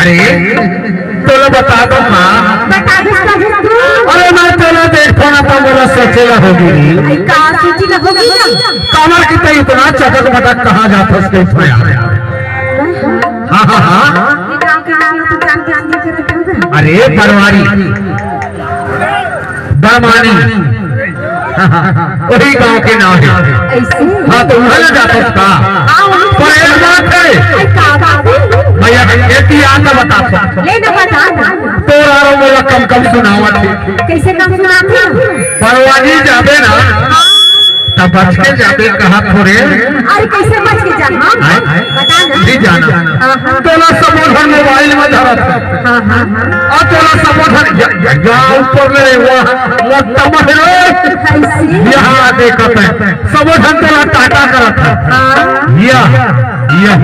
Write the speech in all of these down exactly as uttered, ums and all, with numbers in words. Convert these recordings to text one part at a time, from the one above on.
तोला बता दो ना। बता दो, बता दो तू। अरे मैं तोला देखो ना तो मोला सोचे ला होगी रे। अरे का सोचे ला होगी ना? काबर कि तैं इतना चटक मटक कहाँ जाथस कइसे यार? हाँ, हाँ, हाँ। ये गाँव के नाम तो जान, जान के रखा होगा। अरे बरवारी। बरमानी। वही गांव के नाम है। ऐसे? हाँ, तो उधर ना जाता था। हाँ, वही। पर एक बात है। अरे, का बात है? भैया, ये भी आता बता। ले ना, बता ना। तोरा रो मोला कम कम सुनावत हे। कैसे कम सुनावत हे? परवानी जाबे ना, हाँ। तब बच के जाबे कहा थोरे। अरे, कैसे बच के जा? हाँ? आए, आए। बता ना। नहीं जाना। हाँ, हाँ। तोला सबो झन मोबाइल में धरत हे। हाँ, हाँ, हाँ। आ तोला सबो झन या, या, या ऊपर ले, वाह, वाह, तमह रे। कैसे? यहाँ देखत हे, सबो झन तोला टाटा करत हे। हाँ। या, या।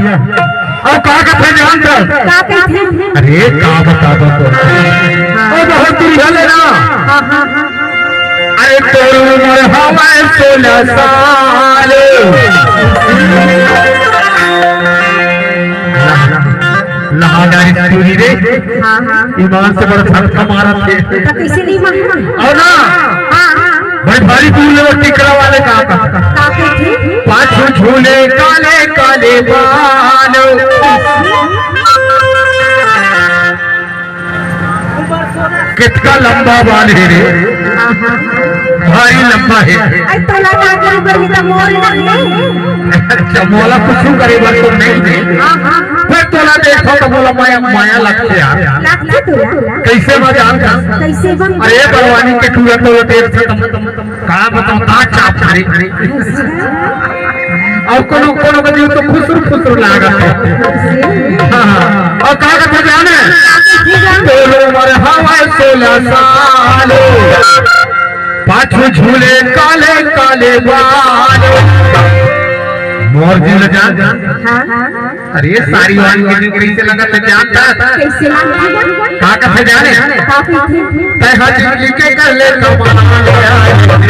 अब का कथे जानत हे? का कथे? अरे, का बता दो तो। हाँ। ओ बहुत दूर ले ना। हाँ, हाँ, हाँ। अरे तोर उमर हवय सोलह साल। लहाना रे टूरी रे। हाँ, हाँ। ईमान से बड़ा झटका मारत हे। तो कैसे नहीं मारना? और ना। हाँ, हाँ। भाई भारी दूर ले टिकरा वाले का का। का कथे? पाछू झूले काले काले बाल। कितना लंबा बाल हे रे, भारी लंबा हे। अरे तोला का करी बनी त मोर ना हे। अच्छा, मोला कुछु करे बर तो नहीं हे। हाँ, हाँ, हाँ। फेर तोला देखो तो मोला माया, माया लगथे यार। लगथे तोला? कैसे मैं जानत हँव? कैसे बन? अरे बरवानी के टूरा तोला देखत हँव तो का बतावँव, का चाप रे। अउ कोनो, कोनो के दिल तो खुसर, खुसर लागत हे। हाँ, हाँ। अउ का कथे जाने? तोर उमर हवय सोलह साल, पाछू झूले काले, काले बाल। मोर दिल जान। हाँ, हाँ। अरे, सारी वाली के दिल कैसे लगत हे जानत हस? कैसे लगत हे? का कथे जाने? का कथे? तैं हा जिंदगी के कर ले कमाल।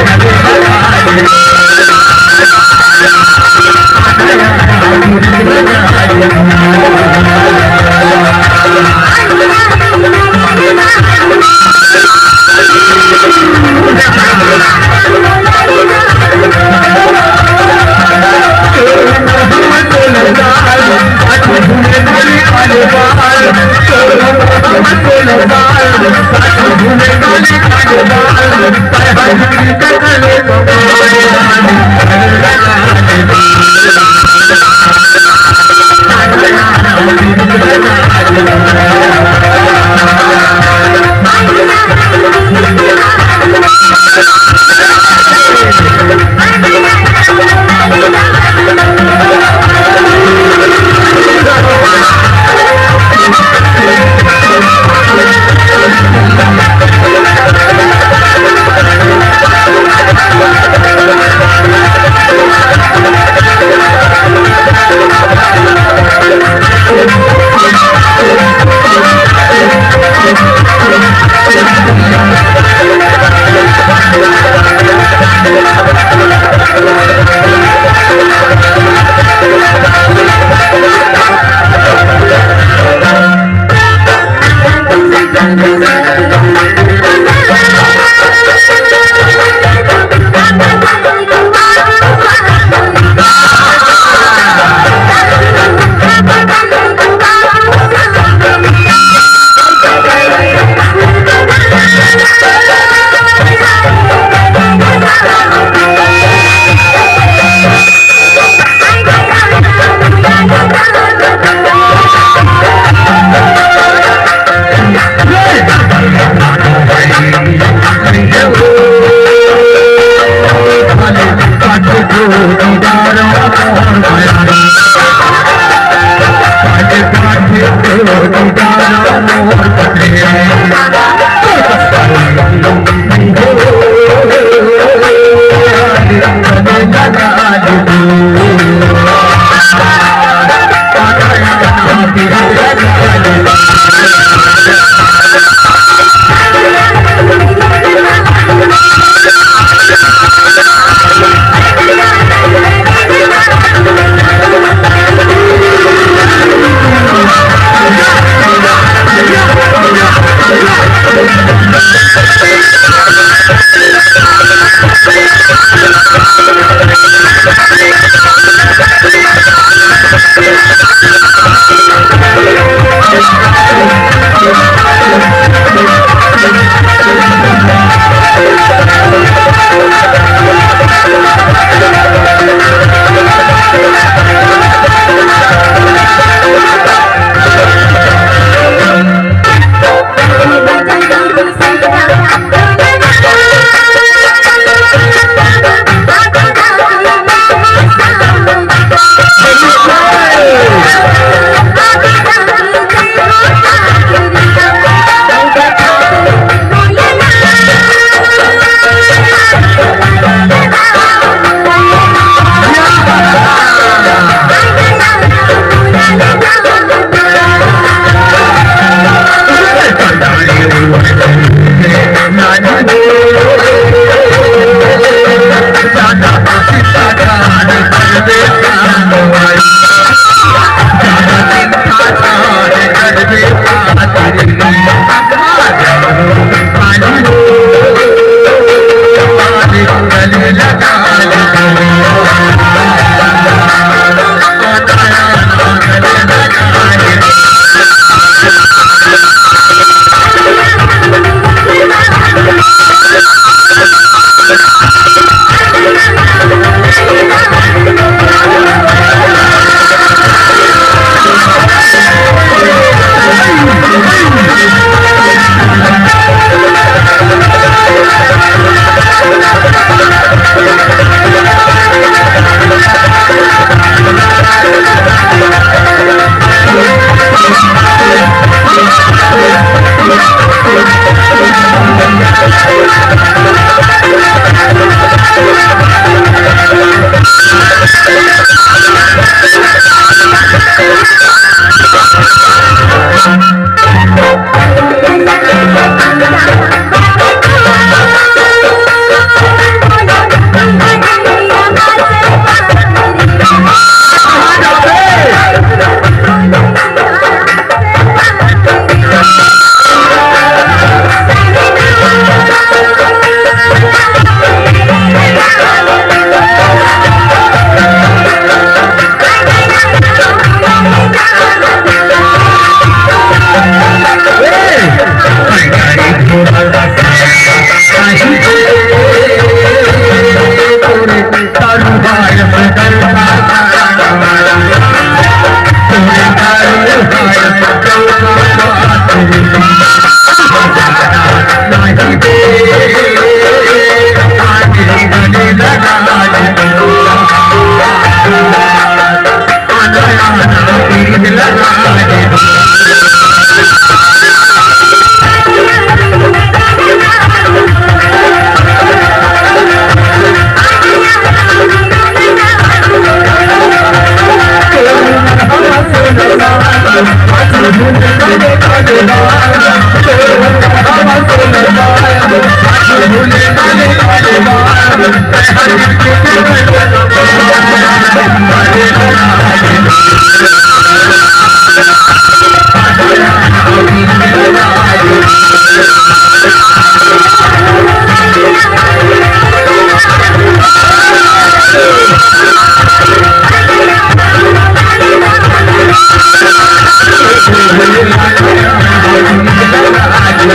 ये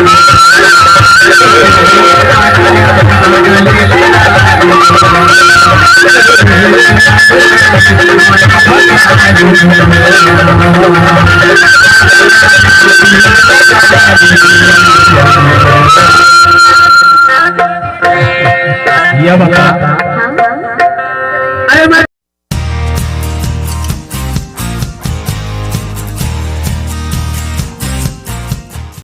बता। अरे मैं